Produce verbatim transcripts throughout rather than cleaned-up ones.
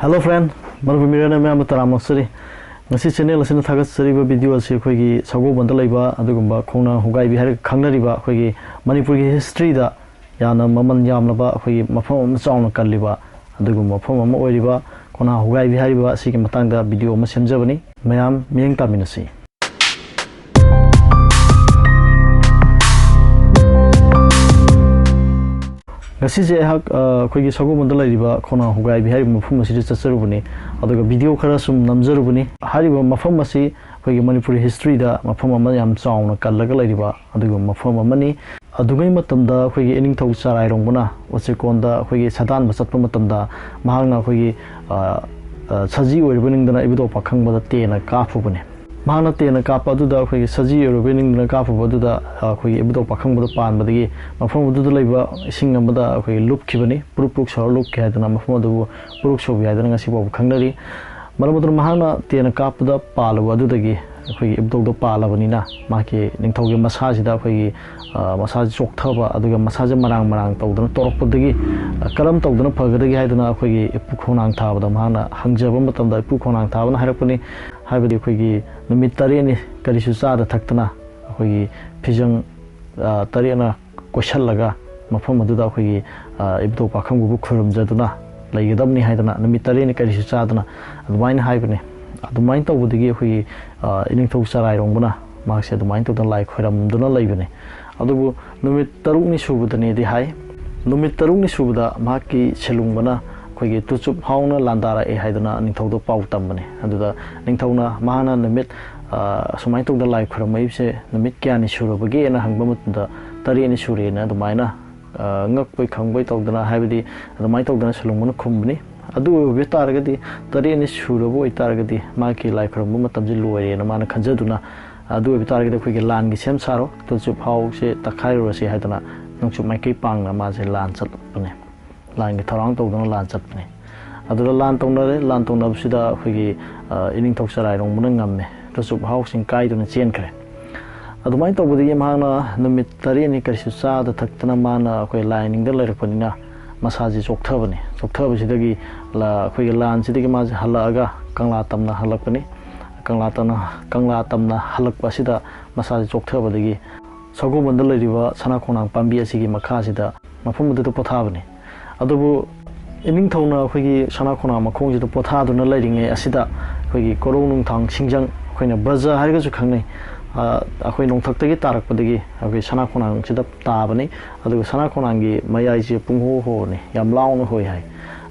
Hello friend, ꯃꯔꯨꯞ ꯃꯤꯔꯦꯟ ꯃꯌꯥꯝꯕ ꯇꯔꯥꯝ ꯅꯛꯆꯔꯤ꯫ ꯉꯁꯤ ꯆꯦꯅꯦꯜ ꯑꯁꯤꯅ ꯊꯥꯒꯠꯆꯔꯤꯕ ꯚꯤꯗꯤꯑꯣ ꯑꯁꯤ ꯑꯩꯈꯣꯏꯒꯤ ꯁꯒꯣꯜꯕꯟꯗ ꯂꯩꯕ ꯑꯗꯨꯒꯨꯝꯕ ꯈꯣꯡꯅꯥꯡ ꯍꯣꯒꯥꯏꯕꯤ ꯍꯥꯏꯔꯒ ꯈꯪꯅꯔꯤꯕ ꯑꯩꯈꯣꯏꯒꯤ ꯃꯅꯤꯄꯨꯔꯒꯤ ꯍꯤꯁꯇ꯭ꯔꯤꯗ ꯌꯥꯝꯅ ꯃꯃꯜ ꯌꯥꯝꯂꯕ ꯑꯩꯈꯣꯏꯒꯤ ꯃꯐꯝ ꯑꯃ ꯆꯥꯎꯅ ꯀꯜꯂꯤꯕ ꯑꯗꯨꯒꯨꯝꯕ ꯃꯐꯝ ꯑꯃ ꯑꯣꯏꯔꯤꯕ ꯈꯣꯡꯅꯥꯡ ꯍꯣꯒꯥꯏꯕꯤ ꯍꯥꯏꯔꯤꯕ ꯑꯁꯤꯒꯤ ꯃꯇꯥꯡꯗ ꯚꯤꯗꯤꯑꯣ ꯑꯃ ꯁꯦꯝꯖꯕꯅꯤ꯫ ꯃꯌꯥꯝ ꯃꯤꯠꯌꯦꯡ ꯇꯥꯃꯤꯟꯅꯁꯤ꯫ ꯉꯁꯤꯁꯦ ꯑꯩꯍꯥꯛ ꯑ, ꯑꯩꯈꯣꯏꯒꯤ ꯁꯒꯣꯜꯕꯟꯗ ꯂꯩꯔꯤꯕ ꯈꯣꯡꯅꯥꯡ ꯍꯣꯒꯥꯏꯕꯤ ꯍꯥꯏꯔꯤꯕ ꯃꯐꯝ ꯑꯁꯤꯗ ꯆꯠꯆꯔꯨꯕꯅꯤ꯫ ꯑꯗꯨꯒ ꯚꯤꯗꯤꯑꯣ ꯈꯔ ꯁꯨꯝ ꯅꯝꯖꯔꯨꯕꯅꯤ꯫ ꯍꯥꯏꯔꯤꯕ ꯃꯐꯝ ꯑꯁꯤ ꯑꯩꯈꯣꯏꯒꯤ ꯃꯅꯤꯄꯨꯔꯤ ꯍꯤꯁꯇ꯭ꯔꯤꯗ ꯃꯐꯝ ꯑꯃ ꯌꯥꯝ ꯆꯥꯎꯅ ꯀꯜꯂꯒ ꯂꯩꯔꯤꯕ ꯑꯗꯨꯒꯨꯝꯕ ꯃꯐꯝ ꯑꯃꯅꯤ꯫ ꯑꯗꯨꯉꯩ ꯃꯇꯝꯗ ꯑꯩꯈꯣꯏꯒꯤ ꯏꯅꯤꯡꯊꯧ ꯆꯔꯥꯏꯔꯣꯡꯕꯅ ꯎꯆꯦꯛꯀꯣꯟꯗ ꯑꯩꯈꯣꯏꯒꯤ ꯁꯥꯗꯥꯟꯕ ꯆꯠꯄ ꯃꯇꯝꯗ ꯃꯍꯥꯛꯅ ꯑꯩꯈꯣꯏꯒꯤ ꯑ, ꯑ, ꯁꯖꯤ ꯑꯣꯏꯔꯤꯕ ꯅꯤꯡꯗꯅ ꯏꯕꯨꯙꯧ ꯄꯥꯈꯪꯕꯗ ꯇꯦꯟꯅ ꯀꯥꯞꯄꯨꯕꯅꯤ꯫ ꯃꯍꯥꯛꯅ ꯇꯦꯟꯅ ꯀꯥꯞꯄ ꯑꯗꯨꯗ ꯑꯩꯈꯣꯏꯒꯤ ꯁꯖꯤ ꯑꯣꯏꯔꯨꯕ ꯅꯤꯡꯗꯨꯅ ꯀꯥꯞꯄꯨꯕ ꯑꯗꯨꯗ ꯑꯩꯈꯣꯏꯒꯤ ꯏꯕꯨꯙꯧ ꯄꯥꯈꯪꯕꯗ ꯄꯥꯟꯕꯗꯒꯤ ꯃꯐꯝ ꯑꯗꯨꯗ ꯂꯩꯕ ꯏꯁꯤꯡ ꯑꯃꯗ ꯑꯩꯈꯣꯏꯒꯤ ꯂꯨꯞꯈꯤꯕꯅꯤ꯫ ꯄꯨꯔꯨꯛ ꯄꯨꯔꯨꯛ ꯁꯧꯔ ꯂꯨꯞꯈꯤ ꯍꯥꯏꯗꯅ ꯃꯐꯝ ꯑꯗꯨꯕꯨ ꯄꯨꯔꯨꯛ ꯁꯧꯕꯤ ꯍꯥꯏꯗꯅ ꯉꯁꯤ ꯐꯥꯎꯕ ꯈꯪꯅꯔꯤ꯫ ꯃꯔꯝ ꯑꯗꯨꯅ ꯃꯍꯥꯛꯅ ꯇꯦꯟꯅ ꯀꯥꯞꯄꯗ ꯄꯥꯜꯂꯨꯕ ꯑꯗꯨꯗꯒꯤ ꯑꯩꯈꯣꯏꯒꯤ ꯏꯕꯨꯙꯧꯗ ꯄꯥꯜꯂꯕꯅꯤꯅ ꯃꯍꯥꯛꯀꯤ ꯅꯤꯡꯊꯧꯒꯤ ꯃꯁꯥꯁꯤꯗ ꯑꯩꯈꯣꯏꯒꯤ, ꯑ, ꯃꯁꯥꯁꯤ ꯆꯣꯛꯊꯕ ꯑꯗꯨꯒ ꯃꯁꯥꯁꯦ ꯃꯔꯥꯡ ꯃꯔꯥꯡ ꯇꯧꯗꯅ ꯇꯧꯔꯛꯄꯗꯒꯤ, ꯑ, ꯀꯔꯝ ꯇꯧꯗꯅ ꯐꯒꯗꯒꯦ ꯍꯥꯏꯗꯅ ꯑꯩꯈꯣꯏꯒꯤ ꯏꯄꯨ ꯈꯣꯡꯅꯥꯡ ꯊꯥꯕꯗ ꯃꯍꯥꯛꯅ ꯍꯪꯖꯕ ꯃꯇꯝꯗ ꯏꯄꯨ ꯈꯣꯡꯅꯥꯡ ꯊꯥꯕꯅ ꯍꯥꯏꯔꯛꯄꯅꯤ꯫ ꯍꯥꯏꯕꯗꯤ ꯑꯩꯈꯣꯏꯒꯤ ꯅꯨꯃꯤꯠ ꯇꯔꯦꯠꯅꯤ ꯀꯔꯤꯁꯨ ꯆꯥꯗ ꯊꯛꯇꯅ ꯑꯩꯈꯣꯏꯒꯤ ꯐꯤꯖꯪ, ꯑ, ꯇꯔꯦꯠꯅ ꯀꯣꯏꯁꯜꯂꯒ ꯃꯐꯝ ꯑꯗꯨꯗ ꯑꯩꯈꯣꯏꯒꯤ, ꯑ, ꯏꯕꯨꯙꯧ ꯄꯥꯈꯪꯕꯕꯨ ꯈꯨꯔꯨꯝꯖꯗꯨꯅ ꯂꯩꯒꯗꯕꯅꯤ ꯍꯥꯏꯗꯅ ꯅꯨꯃꯤꯠ ꯇꯔꯦꯠꯅꯤ ꯀꯔꯤꯁꯨ ꯆꯥꯗꯅ ꯑꯗꯨꯃꯥꯏꯅ ꯍꯥꯏꯕꯅꯤ꯫ ꯑꯗꯨꯃꯥꯏꯅ ꯇꯧꯕꯗꯒꯤ ꯑꯩꯈꯣꯏꯒꯤ, ꯑ, ꯏꯅꯤꯡꯊꯧ ꯆꯔꯥꯏꯔꯣꯡꯕꯅ ꯃꯍꯥꯛꯁꯦ ꯑꯗꯨꯃꯥꯏꯅ ꯇꯧꯗꯅ ꯂꯥꯏ ꯈꯣꯏꯔꯝꯗꯨꯅ ꯂꯩꯕꯅꯤ꯫ ꯑꯗꯨꯕꯨ ꯅꯨꯃꯤꯠ ꯇꯔꯨꯛꯅꯤ ꯁꯨꯕꯗꯅꯦꯗꯤ ꯍꯥꯏ꯫ ꯅꯨꯃꯤꯠ ꯇꯔꯨꯛꯅꯤ ꯁꯨꯕꯗ ꯃꯍꯥꯛꯀꯤ ꯁꯦꯂꯨꯡꯕꯅ ꯑꯩꯈꯣꯏꯒꯤ ꯇꯨꯆꯨꯞ ꯍꯥꯎꯅ ꯂꯥꯟꯗꯥꯔꯛꯑꯦ ꯍꯥꯏꯗꯅ ꯅꯤꯡꯊꯧꯗ ꯄꯥꯎ ꯇꯝꯕꯅꯤ꯫ ꯑꯗꯨꯗ ꯅꯤꯡꯊꯧꯅ ꯃꯍꯥꯛꯅ ꯅꯨꯃꯤꯠ, ꯑ, ꯑꯁꯨꯃꯥꯏꯅ ꯇꯧꯗꯅ ꯂꯥꯏ ꯈꯨꯔꯨꯝꯃꯛꯏꯕꯁꯦ ꯅꯨꯃꯤꯠ ꯀꯌꯥꯅꯤ ꯁꯨꯔꯕꯒꯦꯅ ꯍꯪꯕ ꯃꯇꯝꯗ ꯇꯔꯦꯠꯅꯤ ꯁꯨꯔꯦꯅ ꯑꯗꯨꯃꯥꯏꯅ, ꯑ, ꯉꯛꯄꯣꯏ ꯈꯪꯕꯣꯏ ꯇꯧꯗꯅ, ꯍꯥꯏꯕꯗꯤ ꯑꯗꯨꯃꯥꯏꯅ ꯇꯧꯗꯅ ꯁꯦꯂꯨꯡꯕꯅ ꯈꯨꯝꯕꯅꯤ꯫ ꯑꯗꯨ ꯑꯣꯏꯕ ꯇꯥꯔꯒꯗꯤ, ꯇꯔꯦꯠꯅꯤ ꯁꯨꯔꯕ ꯑꯣꯏꯇꯥꯔꯒꯗꯤ ꯃꯥꯒꯤ ꯂꯥꯏ ꯈꯨꯔꯨꯝꯕ ꯃꯇꯝꯁꯦ ꯂꯣꯏꯔꯦꯅ ꯃꯥꯅ ꯈꯟꯖꯗꯨꯅ, ꯑꯗꯨ ꯑꯣꯏꯕ ꯇꯥꯔꯒꯗꯤ ꯑꯩꯈꯣꯏꯒꯤ ꯂꯥꯟꯒꯤ ꯁꯦꯝ ꯁꯥꯔꯣ, ꯇꯨꯆꯨꯞ ꯍꯥꯎꯁꯦ ꯇꯛꯈꯥꯏꯔꯨꯔꯁꯤ ꯍꯥꯏꯗꯅ ꯅꯣꯡꯆꯨꯞ ꯃꯥꯏꯀꯩ ꯄꯥꯡꯅ ꯃꯥꯁꯦ ꯂꯥꯟ ꯆꯠꯄꯅꯦ꯫ ꯂꯥꯟꯒꯤ ꯊꯧꯔꯥꯡ ꯇꯧꯗꯨꯅ ꯂꯥꯟ ꯆꯠꯄꯅꯦ꯫ ꯑꯗꯨꯗ ꯂꯥꯟ ꯇꯧꯅꯔꯦ꯫ ꯂꯥꯟ ꯇꯧꯅꯕꯁꯤꯗ ꯑꯩꯈꯣꯏꯒꯤ, ꯑ, ꯏꯅꯤꯡꯊꯧ ꯆꯔꯥꯏꯔꯣꯡꯕꯅ ꯉꯝꯃꯦ꯫ ꯇꯨꯆꯨꯞ ꯍꯥꯎꯁꯤꯡ ꯀꯥꯏꯗꯨꯅ ꯆꯦꯟꯈ꯭ꯔꯦ꯫ ꯑꯗꯨꯃꯥꯏꯅ ꯇꯧꯕꯗꯒꯤ ꯃꯍꯥꯛꯅ ꯅꯨꯃꯤꯠ ꯇꯔꯦꯠꯅꯤ ꯀꯔꯤꯁꯨ ꯆꯥꯗ ꯊꯛꯇꯅ ꯃꯥꯅ ꯑꯩꯈꯣꯏ ꯂꯥꯏꯅꯤꯡꯗ ꯂꯩꯔꯛꯄꯅꯤꯅ ꯃꯁꯥꯁꯦ ꯆꯣꯛꯊꯕꯅꯤ꯫ ꯆꯣꯛꯊꯕꯁꯤꯗꯒꯤ ꯂ-, ꯑꯩꯈꯣꯏꯒꯤ ꯂꯥꯟꯁꯤꯗꯒꯤ ꯃꯥꯁꯦ ꯍꯜꯂꯛꯑꯒ ꯀꯪꯂꯥ ꯇꯝꯅ ꯍꯜꯂꯛꯄꯅꯤ꯫ ꯀꯪꯂꯥ ꯇꯝꯅ, ꯀꯪꯂꯥ ꯇꯝꯅ ꯍꯜꯂꯛꯄ ꯑꯁꯤꯗ ꯃꯁꯥꯁꯦ ꯆꯣꯛꯊꯕꯗꯒꯤ ꯁꯒꯣꯜꯕꯟꯗ ꯂꯩꯔꯤꯕ ꯁꯅꯥ ꯈꯣꯡꯅꯥꯡ ꯄꯥꯝꯕꯤ ꯑꯁꯤꯒꯤ ꯃꯈꯥꯁꯤꯗ ꯃꯐꯝ ꯑꯗꯨꯗ ꯄꯣꯊꯥꯕꯅꯤ꯫ ꯑꯗꯨꯕꯨ ꯏꯅꯤꯡꯊꯧꯅ ꯑꯩꯈꯣꯏꯒꯤ ꯁꯅꯥ ꯈꯣꯡꯅꯥꯡ ꯃꯈꯣꯡꯁꯤꯗ ꯄꯣꯊꯥꯗꯨꯅ ꯂꯩꯔꯤꯉꯩ ꯑꯁꯤꯗ ꯑꯩꯈꯣꯏꯒꯤ ꯀꯣꯔꯧ ꯅꯨꯡꯊꯥꯡ ꯁꯤꯡꯖꯪ, ꯑꯩꯈꯣꯏꯅ ꯕ꯭ꯔꯖ ꯍꯥꯏꯔꯒꯁꯨ ꯈꯪꯅꯩ, ꯑ, ꯑꯩꯈꯣꯏ ꯅꯣꯡꯊꯛꯇꯒꯤ ꯇꯥꯔꯛꯄꯗꯒꯤ ꯑꯩꯈꯣꯏ ꯁꯅꯥ ꯈꯣꯡꯅꯥꯡꯁꯤꯗ ꯇꯥꯕꯅꯤ꯫ ꯑꯗꯨꯒ ꯁꯅꯥ ꯈꯣꯡꯅꯥꯡꯒꯤ ꯃꯌꯥꯏꯁꯦ ꯄꯨꯡꯍꯣ ꯍꯣꯕꯅꯤ, ꯌꯥꯝ ꯂꯥꯎꯅ ꯍꯣꯏ ꯍꯥꯏ꯫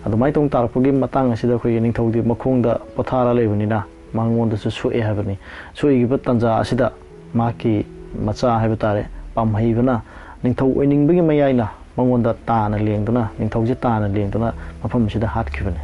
ꯑꯗꯨꯃꯥꯏꯅ ꯇꯧꯅ ꯇꯥꯔꯛꯄꯒꯤ ꯃꯇꯥꯡ ꯑꯁꯤꯗ ꯑꯩꯈꯣꯏꯒꯤ ꯅꯤꯡꯊꯧꯗꯤ ꯃꯈꯣꯡꯗ ꯄꯣꯊꯥꯔ ꯂꯩꯕꯅꯤꯅ ꯃꯉꯣꯟꯗꯁꯨ ꯁꯣꯛꯑꯦ ꯍꯥꯏꯕꯅꯤ꯫ ꯁꯣꯛꯏꯕ ꯇꯥꯟꯖꯥ ꯑꯁꯤꯗ ꯃꯍꯥꯛꯀꯤ ꯃꯆꯥ ꯍꯥꯏꯕ ꯇꯥꯔꯦ, ꯄꯥꯝꯍꯩꯕꯅ ꯅꯤꯡꯊꯧ ꯑꯣꯏꯅꯤꯡꯕꯒꯤ ꯃꯌꯥꯏꯅ ꯃꯉꯣꯟꯗ ꯇꯥꯅ ꯂꯦꯡꯗꯨꯅ, ꯅꯤꯡꯊꯧꯁꯦ ꯇꯥꯅ ꯂꯦꯡꯗꯨꯅ ꯃꯐꯝ ꯑꯁꯤꯗ ꯍꯥꯠꯈꯤꯕꯅꯤ꯫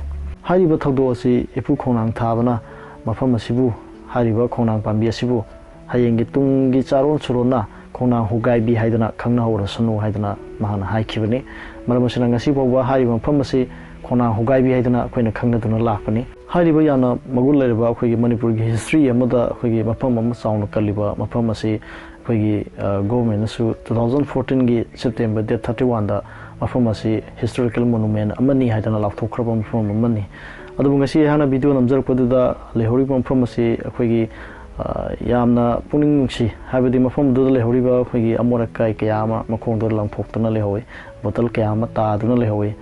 ꯍꯥꯏꯔꯤꯕ ꯊꯧꯗꯣꯛ ꯑꯁꯤ ꯏꯄꯨ ꯈꯣꯡꯅꯥꯡ ꯊꯥꯕꯅ ꯃꯐꯝ ꯑꯁꯤꯕꯨ, ꯍꯥꯏꯔꯤꯕ ꯈꯣꯡꯅꯥꯡ ꯄꯥꯝꯕꯤ ꯑꯁꯤꯕꯨ ꯍꯌꯦꯡꯒꯤ ꯇꯨꯡꯒꯤ ꯆꯥꯔꯣꯟ ꯁꯨꯔꯣꯟꯅ ꯈꯣꯡꯅꯥꯡ ꯍꯣꯒꯥꯏꯕꯤ ꯍꯥꯏꯗꯨꯅ ꯈꯪꯅꯍꯧꯔꯁꯅꯨ ꯍꯥꯏꯗꯨꯅ ꯃꯍꯥꯛꯅ ꯍꯥꯏꯈꯤꯕꯅꯤ꯫ ꯃꯔꯝ ꯑꯁꯤꯅ ꯉꯁꯤ ꯐꯥꯎꯕ ꯍꯥꯏꯔꯤꯕ ꯃꯐꯝ ꯑꯁꯤ ꯈꯣꯡꯅꯥꯡ ꯍꯣꯒꯥꯏꯕꯤ ꯍꯥꯏꯗꯨꯅ ꯑꯩꯈꯣꯏꯅ ꯈꯪꯅꯗꯨꯅ ꯂꯥꯛꯄꯅꯤ꯫ ꯍꯥꯏꯔꯤꯕ ꯌꯥꯝꯅ ꯃꯒꯨꯟ ꯂꯩꯔꯕ ꯑꯩꯈꯣꯏꯒꯤ ꯃꯅꯤꯄꯨꯔꯒꯤ ꯍꯤꯁꯇ꯭ꯔꯤ ꯑꯃꯗ ꯑꯩꯈꯣꯏꯒꯤ ꯃꯐꯝ ꯑꯃ ꯆꯥꯎꯅ ꯀꯜꯂꯤꯕ ꯃꯐꯝ ꯑꯁꯤ ꯑꯩꯈꯣꯏꯒꯤ, ꯑ, ꯒꯣꯚꯔꯟꯃꯦꯟꯅꯁꯨ two thousand fourteen ꯒꯤ September date thirty one ꯗ ꯃꯐꯝ ꯑꯁꯤ ꯍꯤꯁꯇꯣꯔꯤꯀꯦꯜ ꯃꯣꯅꯨꯃꯦꯟ ꯑꯃꯅꯤ ꯍꯥꯏꯗꯅ ꯂꯥꯎꯊꯣꯛꯈ꯭ꯔꯕ ꯃꯐꯝ ꯑꯃꯅꯤ꯫ ꯑꯗꯨꯕꯨ ꯉꯁꯤ ꯑꯩꯍꯥꯛꯅ ꯚꯤꯗꯤꯑꯣ ꯅꯝꯖꯔꯛꯄꯗꯨꯗ ꯂꯩꯍꯧꯔꯤꯕ ꯃꯐꯝ ꯑꯁꯤ ꯑꯩꯈꯣꯏꯒꯤ, ꯑ, ꯌꯥꯝꯅ ꯄꯨꯛꯅꯤꯡ ꯅꯨꯡꯁꯤ, ꯍꯥꯏꯕꯗꯤ ꯃꯐꯝꯗꯨꯗ ꯂꯩꯍꯧꯔꯤꯕ ꯑꯩꯈꯣꯏꯒꯤ ꯑꯃꯣꯠ ꯑꯀꯥꯏ ꯀꯌꯥ ꯑꯃ ꯃꯈꯣꯡꯗ ꯂꯪꯊꯣꯛꯇꯨꯅ ꯂꯩꯍꯧꯋꯤ, ꯕꯣꯇꯜ ꯀꯌꯥ ꯑꯃ ꯇꯥꯗꯨꯅ ꯂꯩꯍꯧꯋꯤ꯫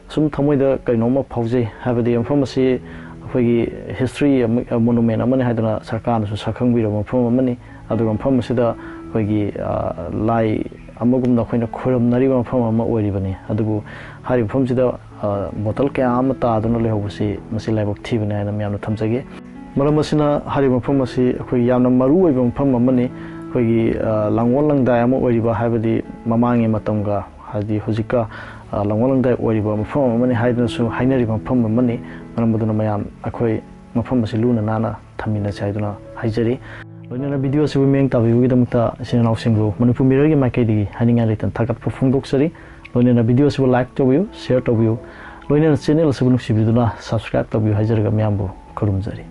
ꯁꯨꯝ ꯊꯃꯣꯏꯗ ꯀꯩꯅꯣꯝꯃ ꯐꯥꯎꯖꯩ, ꯍꯥꯏꯕꯗꯤ ꯃꯐꯝ ꯑꯁꯤ ꯑꯩꯈꯣꯏꯒꯤ ꯍꯤꯁꯇ꯭ꯔꯤ ꯑꯃ, ꯃꯣꯅꯨꯃꯦꯟ ꯑꯃꯅꯤ ꯍꯥꯏꯗꯨꯅ ꯁꯔꯀꯥꯔꯅꯁꯨ ꯁꯛꯈꯪꯕꯤꯔꯕ ꯃꯐꯝ ꯑꯃꯅꯤ꯫ ꯑꯗꯨꯒ ꯃꯐꯝ ꯑꯁꯤꯗ ꯑꯩꯈꯣꯏꯒꯤ, ꯑ, ꯂꯥꯏ ꯑꯃꯒꯨꯝꯅ ꯑꯩꯈꯣꯏꯅ ꯈꯣꯏꯔꯝꯅꯔꯤꯕ ꯃꯐꯝ ꯑꯃ ꯑꯣꯏꯔꯤꯕꯅꯤ꯫ ꯑꯗꯨꯕꯨ ꯍꯥꯏꯔꯤꯕ ꯃꯐꯝꯁꯤꯗ, ꯑ, ꯕꯣꯇꯜ ꯀꯌꯥ ꯑꯃ ꯇꯥꯗꯨꯅ ꯂꯩꯍꯧꯕꯁꯤ ꯃꯁꯤ ꯂꯥꯏꯕꯛ ꯊꯤꯕꯅꯤ ꯍꯥꯏꯅ ꯃꯌꯥꯝꯅ ꯊꯝꯖꯒꯦ꯫ ꯃꯔꯝ ꯑꯁꯤꯅ ꯍꯥꯏꯔꯤꯕ ꯃꯐꯝ ꯑꯁꯤ ꯑꯩꯈꯣꯏ ꯌꯥꯝꯅ ꯃꯔꯨ ꯑꯣꯏꯕ ꯃꯐꯝ ꯑꯃꯅꯤ꯫ ꯑꯩꯈꯣꯏꯒꯤ, ꯑ, ꯂꯥꯡꯑꯣꯜ ꯂꯪꯗꯥꯏ ꯑꯃ ꯑꯣꯏꯔꯤꯕ, ꯍꯥꯏꯕꯗꯤ ꯃꯃꯥꯡꯒꯤ ꯃꯇꯝꯒ ꯍꯥꯏꯗꯤ ꯍꯧꯖꯤꯛꯀ, ꯑ, ꯂꯥꯡꯑꯣꯜ ꯂꯪꯗꯥꯏ ꯑꯣꯏꯔꯤꯕ ꯃꯐꯝ ꯑꯃꯅꯤ ꯍꯥꯏꯗꯨꯅꯁꯨ ꯍꯥꯏꯅꯔꯤꯕ ꯃꯐꯝ ꯑꯃꯅꯤ꯫ ꯃꯔꯝ ꯑꯗꯨꯅ ꯃꯌꯥꯝ ꯑꯩꯈꯣꯏ ꯃꯐꯝ ꯑꯁꯤ ꯂꯨꯅ ꯅꯥꯟꯅ ꯊꯝꯃꯤꯟꯅꯁꯤ ꯍꯥꯏꯗꯨꯅ ꯍꯥꯏꯖꯔꯤ꯫ ꯂꯣꯏꯅꯅ ꯚꯤꯗꯤꯑꯣ ꯑꯁꯤꯕꯨ ꯃꯤꯠꯌꯦꯡ ꯇꯥꯕꯤꯕꯒꯤꯗꯃꯛꯇ ꯏꯆꯤꯟ ꯏꯅꯥꯎꯁꯤꯡꯕꯨ ꯃꯅꯤꯄꯨꯔ ꯃꯤꯔꯔꯒꯤ ꯃꯥꯏꯀꯩꯗꯒꯤ ꯍꯥꯏꯅꯤꯡꯉꯥꯏ ꯂꯩꯇꯅ ꯊꯥꯒꯠꯄ ꯐꯣꯡꯗꯣꯛꯆꯔꯤ꯫ ꯂꯣꯏꯅꯅ ꯚꯤꯗꯤꯑꯣ ꯑꯁꯤꯕꯨ like ꯇꯧꯕꯤꯌꯨ, share ꯇꯧꯕꯤꯌꯨ, ꯂꯣꯏꯅꯅ ꯆꯦꯅꯦꯜ ꯑꯁꯤꯕꯨ ꯅꯨꯡꯁꯤꯕꯤꯗꯨꯅ subscribe ꯇꯧꯕꯤꯌꯨ ꯍꯥꯏꯖꯔꯒ ꯃꯌꯥꯝꯕꯨ ꯈꯨꯔꯨꯝꯖꯔꯤ꯫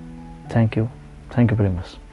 Thank you. Thank you very much.